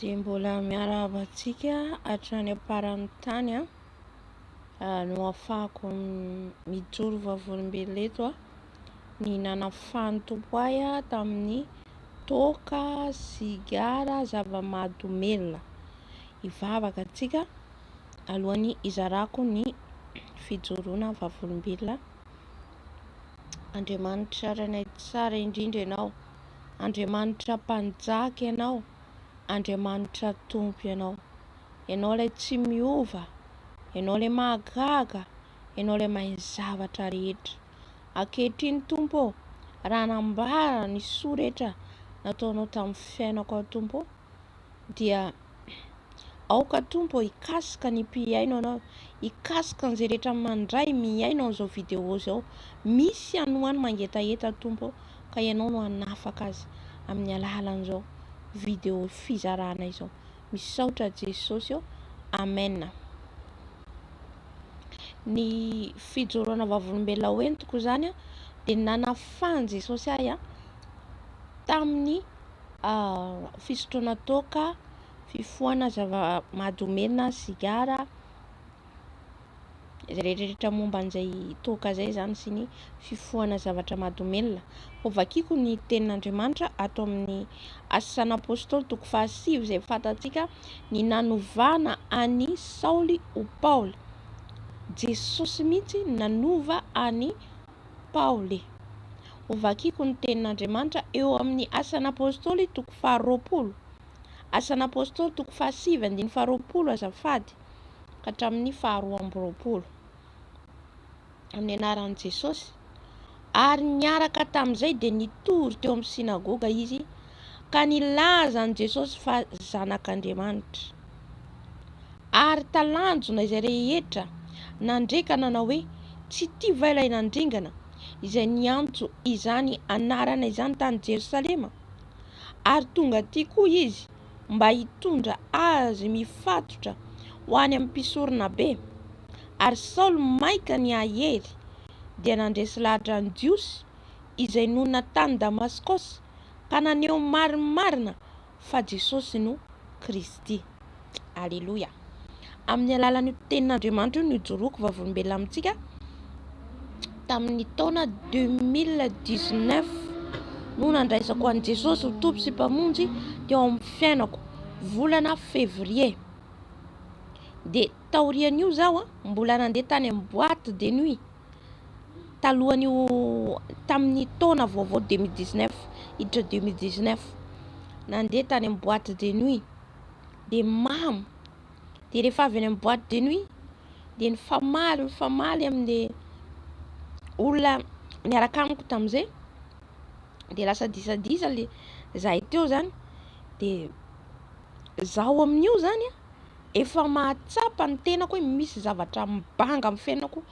Dia mbola miarahaba antsika hatrany am-paran'ny tany an, no ahafahako mijoro vavolombelona eto an, ny nanafahan'ny Tompo ahy tamin'ny toaka, sigara, zava-mahadomelina. Hivavaka antsika alohan'ny hizarako ny fijoroana vavolombelona. Andriamanitra Rainay tsara indrindra Ianao. Andriamanitra Mpanjaka Ianao, Andriamanitra Tompo Ianao. Ianao ilay tsy miova, Ianao ilay mahagaga, Ianao ilay mahay ny zavatra rehetra. Ankehitriny Tompo ô, raha nambara ny soa rehetra nataonao tamin'ny fiainako aho Tompo ô, dia aoka Tompo ô hikasika ny mpihaino Anao, hikasika an'izay rehetra mandray mihaino an'izao vidéo izao. Misy any ho any mangetaheta Tompo ô, ka Ianao no hanafaka azy amin'ny alalan'izao vidéo fizarana izao. Misaotra Jesosy ô. Amen. Ny fijoroana vavolombelona hoentiko izany dia nanafahan'i Jesosy ahy tamin'ny fisotroana toaka, fifohana zava-mahadomelina, sigara, izay rehetra rehetra momba an'izay toaka izay izany sy ny fifohana zavatra mahadomelina. Ho vakiko ny tenin'Andriamanitra ato amin'ny Asan'ny Apôstôly toko fahasivy izay fantatsika ny nanovana an'i Saoly ho Paoly. Jesosy mihitsy nanova an'i Paoly. Ho vakiko ny tenin'Andriamanitra eo amin'ny Asan'ny Apôstôly toko faharoapolo. Asan'ny Apôstôly toko fahasivy andininy faharoapolo azafady ka hatramin'ny faharoa amby roapolo. Amin'ny anaran'i Jesosy. Ary niaraka tamin'izay dia nitory teo amin'ny synagoga izy ka nilaza an'i Jesosy fa Zanak'Andriamanitra. Ary talanjona izay rehetra nandre ka nanao hoe, Tsy ity va ilay nandringana, izay niantso izany anarana izany tany Jerosalema? Ary tonga aty koa izy mba hitondra azy mifatotra ho any amin'ny mpisoronabe. Ary Saoly maika ny hahery, dia nandresy lahatra ny Jiosy izay nonina tany Damaskosy, ka naneho marimarina fa Jesosy no Kristy. Aleloia. Amin'ny alalan'io tenin'Andriamanitra io no ijoroako vavolombelona amintsika tamin'ny taona 2019 no nandraisako an'i Jesosy ho Tompo sy Mpamonjy teo amin'ny fiainako, volana février. Dia taorian'io zaho mbola nandeha tany amin'ny boîte de nuit. Talohan'io tamin'ny taona vaovao 2019, hiditra 2019, nandeha tany amin'ny boîte de nuit dia mamo, dia rehefa avy any amin'ny boîte de nuit dia nifamaly nifamaly amin'le olona niaraka amiko tamin'izay, dia lasa disadisa le zahay teo zany, dia zaho amin'io zany a Efa mahatsapa ny tenako hoe misy zavatra mibanga amin'ny fiainako,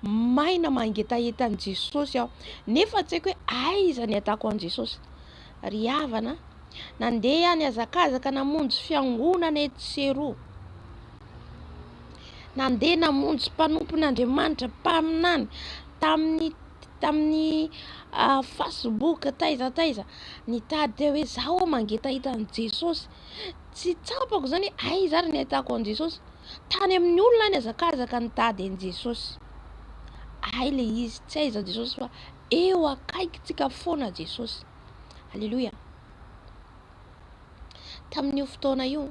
maina mangetaheta an'i Jesosy aho, nefa tsy haiko hoe aiza ny ahitako an'i Jesosy. Ry havana, nandeha aho nihazakazaka namonjy fiangonana etsy sy eroa, nandeha namonjy mpanompon'Andriamanitra, mpaminany, tamin'ny tamin'ny facebook taiza taiza, nitady hoe zaho mangetaheta an'i Jesosy. Tsy tsapako zany hoe aiza ary ny ahitako an'i Jesosy. Tany amin'ny olona aho nihazakazaka nitady an'i Jesosy. Hay le izy, tsy aiza Jesosy fa eo akaikintsika foana Jesosy. Aleloia. Tamin'io fotoana io,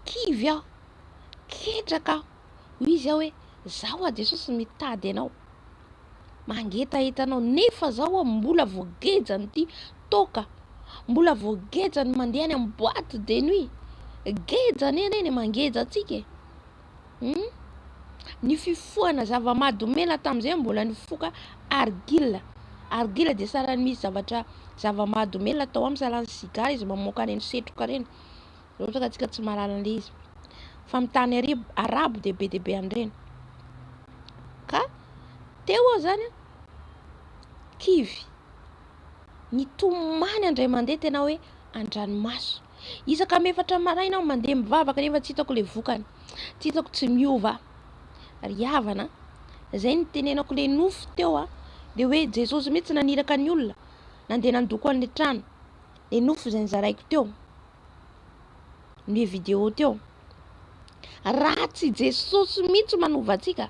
kivy aho, ketraka aho. Hoy izy aho hoe, zaho a Jesosy mitady anao. Mangetaheta anao nefa zaho mbola voagejan'ity toaka, mbola voagejan'ny mandeha any amin'ny boite de nuit. Geja anie ireny e, mangeja antsika e. Hum? Ny fifohana zava-mahadomela tamin'izay mbola nifoka argile. Argile dia sahalan'ny misy zavatra zava-mahadomelina atao aminy, sahalan'ny sigara izy mamoaka an'ireny setroka ireny. Raha ohatra ka antsika tsy mahalala an'ilay izy. Fa amin'ny tany aribo, arabo dia be dia be an'ireny. Ka teo aho zany an, kivy, nitomany indray mandeha tena hoe an-dranomaso. Isaka amin'ny efatra maraina aho mandeha mivavaka nefa tsy hitako ilay vokany, tsy hitako tsy miova aho. Ry havana a, zay nitenenako ilay nofy teo a, dia hoe Jesosy mihitsy naniraka ny olona nandeha nandoko an'ilay trano, ilay nofy izay nozaraiko teo. ny vidéo teo. Raha tsy Jesosy mihitsy manova antsika,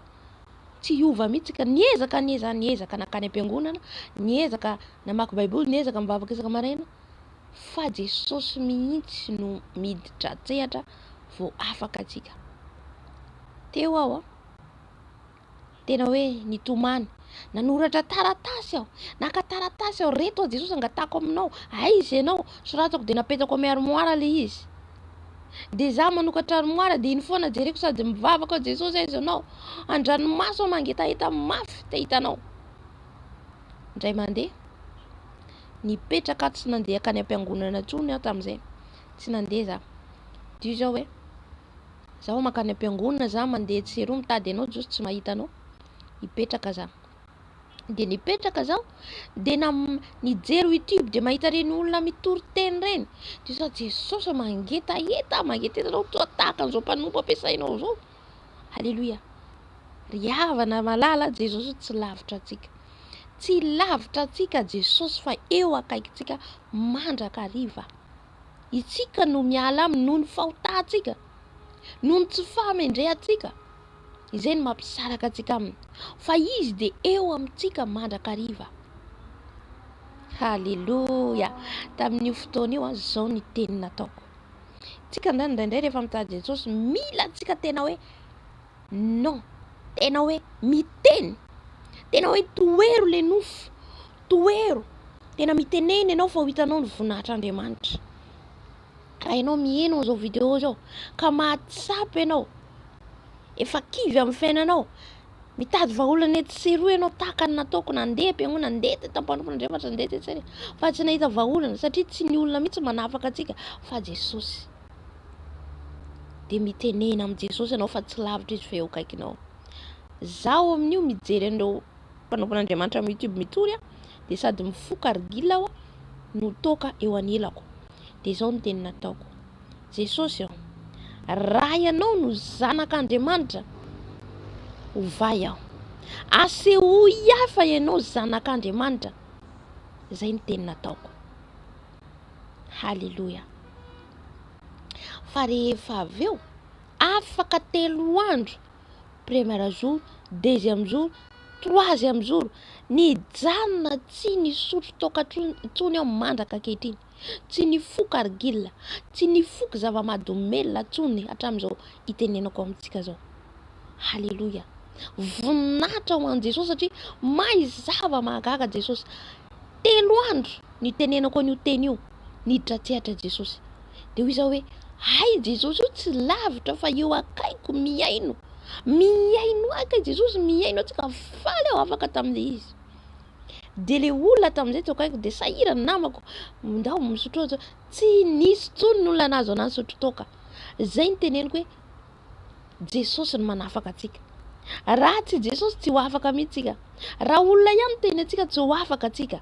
tsy hiova mihitsy ka niezaka niezaka niezaka nankany am-piangonana, niezaka namaky baiboly, niezaka mivavaka isaka maraina, fa Jesosy mihitsy no miditra an-tsehatra vao afaka antsika. Teo aho, tena hoe nitomany, nanoratra taratasy aho, naka taratasy aho, reto aho Jesosy angatahako aminao, aiza ianao? Soratako dia napetako amin'ny armoire ilay izy. Dia za manokatra armoire dia iny foana jereko sady mivavaka aho, Jesosy aiza ianao? An-dranomaso aho mangetaheta mafy te hita anao. Indray mandeha, nipetraka aho tsy nandeha hankany am-piangonana intsony aho tamin'izay, tsy nandeha za. Dia izao hoe, zaho mankany am-piangonana za mandeha etsy sy eroa mitady anao Jesosy tsy mahita anao, hipetraka za. Dia nipetraka zaho, dia na nijery youtube dia mahita ireny olona mitory teny ireny, dia za Jesosy mangetaheta, mangetaheta anao toa tahaka an'izao mpanompo ampiasainao izao. Aleloia. Ry havana malala, Jesosy tsy lavitra antsika. Tsy lavitra antsika Jesosy fa eo akaikintsika mandrakariva. Isika no miala aminy noho ny fahotantsika, noho ny tsy fahamendrehantsika. Izay no mampisaraka antsika aminy. Fa izy dia eo amintsika mandrakariva. Haleloia. Tamin'io fotoana io, izao ny teny nataoko. Tsika ndray indraindray rehefa mitady Jesosy, mila antsika tena hoe non, tena hoe miteny, tena hoe tohero le nofo, tohero, tena mitenena ianao fa ho hitanao ny voninahitr'Andriamanitra. Raha ianao miheno an'izao vidéo izao ka mahatsapa ianao efa kivy amin'ny fiainanao, mitady vahaolana etsy sy eroa ianao tahaka ny nataoko, nandeha am-piangonana, nandeha teto am-panompon'Andriamanitra, nandeha tetsy sy eroa, fa tsy nahita vahaolana satria tsy ny olona mihitsy manafaka antsika fa Jesosy. Dia mitenena amin'i Jesosy ianao fa tsy lavitra izy fa eo akaikinao. Zaho amin'io mijery an'ireo mpanompon'Andriamanitra amin'ny YouTube mitory aho, dia sady mifoka argile aho no toaka eo anilako. Dia izao ny teny nataoko. Jesosy ô, raha Ianao no Zanak'Andriamanitra, ovay aho. Asehoy ahy fa Ianao Zanak'Andriamanitra. Izay ny teny nataoko. Haleloia. Fa rehefa avy eo, afaka telo andro, premier jour, deuxième jour, troisième jour, nijanona tsy nisotro toaka intsony aho mandraka ankehitriny. Tsy nifoka argile, tsy nifoka zava-mahadomelina intsony hatramin'izao itenenako amintsika izao. Haleloia! Voninahitra ho an'i Jesosy satria mahay zava-mahagaga Jesosy. Telo andro nitenenako an'io teny io, niditra an-tsehatra Jesosy. Dia hoy izaho hoe, hay Jesosy io tsy lavitra fa eo akaiko mihaino. Mihaino ahy kay Jesosy, mihaino antsika. Faly aho afaka tamin'ilay izy. Dia le olona tamin'izay teo akaikiko dia sahirana namako, ndao misotroa zao. Tsy nisy intsony ny olona nahazo anah nisotro toaka. Zay no teneniko hoe Jesosy no manafaka antsika. Raha tsy Jesosy tsy ho afaka mihitsy tsika. Raha olona ihany miteny antsika tsy ho afaka tsika.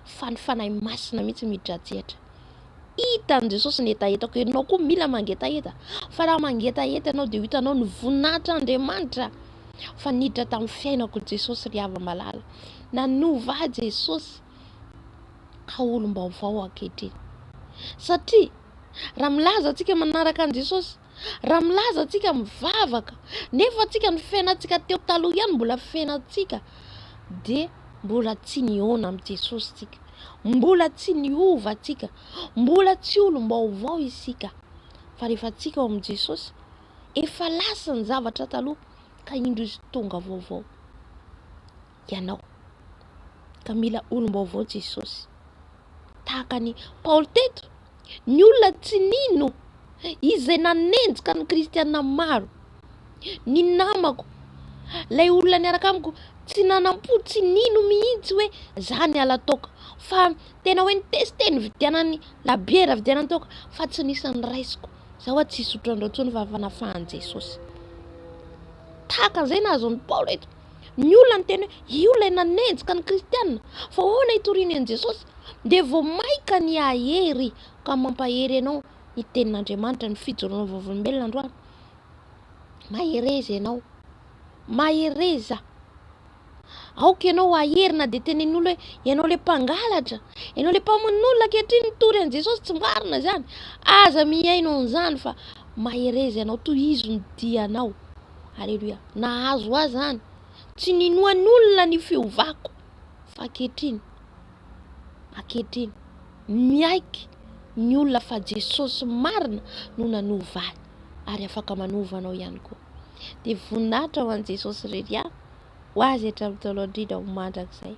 Fa ny Fanahy Masina mihitsy miditra an-tsehatra. Hitan'i Jesosy ny hetahetako. Ianao koa mila mangetaheta. Fa raha mangetaheta ianao dia ho hitanao ny voninahitr'Andriamanitra. Fa niditra tamin'ny fiainako Jesosy ry hava-malala. Nanova ahy Jesosy ka olom-baovao ankehitriny. Satria raha milaza antsika manaraka an'i Jesosy, raha milaza antsika mivavaka, nefa antsika ny fiainantsika teo taloha ihany mbola fiainantsika, dia mbola tsy nihaona amin'i Jesosy tsika. Mbola tsy niova tsika. Mbola tsy olom-baovao isika. Fa rehefa tsika ao amin'i Jesosy, Efa lasa ny zavatra taloha ka indro izy tonga vaovao. Ianao ka mila olom-baovao Jesosy. Tahaka an'i Paoly teto, ny olona tsy nino izay nanenjika ny kristiana maro. Ny namako, ilay olona niaraka amiko tsy nanam-po, tsy nino mihitsy hoe za niala toaka fa tena hoe ni-tester nividianany labiera, nividianany toaka fa tsy nisy niraisiko. Za hoa tsy hisotro an'ireo intsony fa efa nafahan'i Jesosy. Tahaka an'izay nahazo an'i Paoly eto. Ny olona niteny hoe io ilay nanenjika ny kristiana, fa ahoana hitoriany an'i Jesosy? Dia vao maika ny hahery ka mampahery anao ny tenin'Andriamanitra, ny fijoroana vavolombelona androany. Mahereza ianao. Mahereza. Aoka ianao hahery na dia tenenin'olona hoe ianao ilay mpangalatra, ianao ilay mpamono olona ankehitriny mitory an'i Jesosy, tsy marina izany. Aza mihaino an'izany fa mahereza ianao, tohizo ny dianao. Aleloia. Nahazo ahy izany. Tsy ninoan'olona ny fiovako fa ankehitriny, ankehitriny miaiky ny olona fa Jesosy marina no nanova ahy ary afaka manova anao ihany koa. Dia voninahitra ho an'i Jesosy irery ihany, ho azy hatramin'ny taona indrindra ho mandrakizay.